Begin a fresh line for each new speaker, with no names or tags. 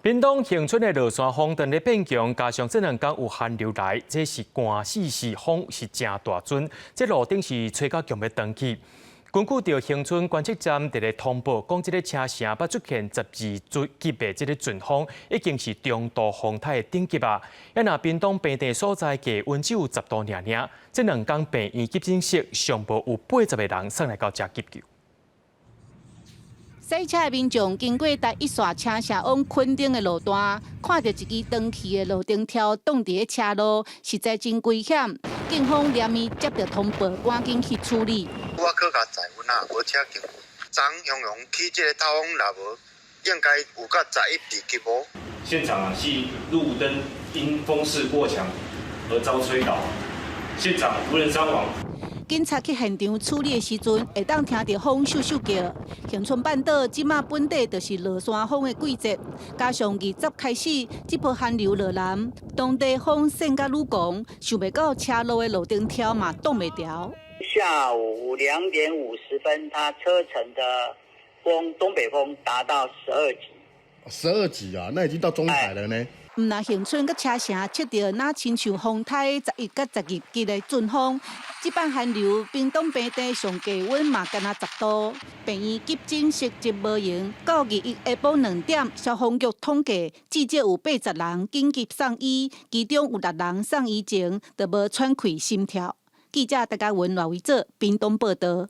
屏東恆春的落山風當咧變強，加上這兩工有寒流來，這是寒死時風是誠大陣，這路燈是吹甲強欲斷去。根據著恆春觀測站佇咧通報，講這个車城捌出現12級的這个陣風，已經是中度風颱的等級啊。啊若屏東平地所在氣溫只有10度爾爾，這兩工病院急診室上無有80個人送來到遮急救。
駛車的民眾經過台一線車城往墾丁的路段，看著一支斷去的路燈柱擋佇咧車路，實在真危險。警方連夜接著通報，趕緊去處理。
我閣較載阮啊，無車警。昨雄雄起這个透風，若無應該有到11級無。
現場啊，係路燈因風勢過強而遭吹倒，現場無人傷亡。
警察去現場處理的時陣，會當聽著風咻咻叫。恆春半島這馬本底就是落山風的季節，加上20開始這波寒流落南，當地風扇甲愈狂，想袂到車路的路燈柱嘛擋袂牢。
下午2點50分，它車城的風東北風達到十二級。
十二級啊，那已經到中台了呢。
毋但恆春佮車城測著，若親像風颱11佮12級的陣風，這擺寒流，屏東平地上低溫嘛干焦10度，病院急診室就無閒。到21下晡2點，消防局統計至少有80人緊急送醫，其中有六人送醫前就無喘氣心跳。記者戴家文、賴維哲屏東報導。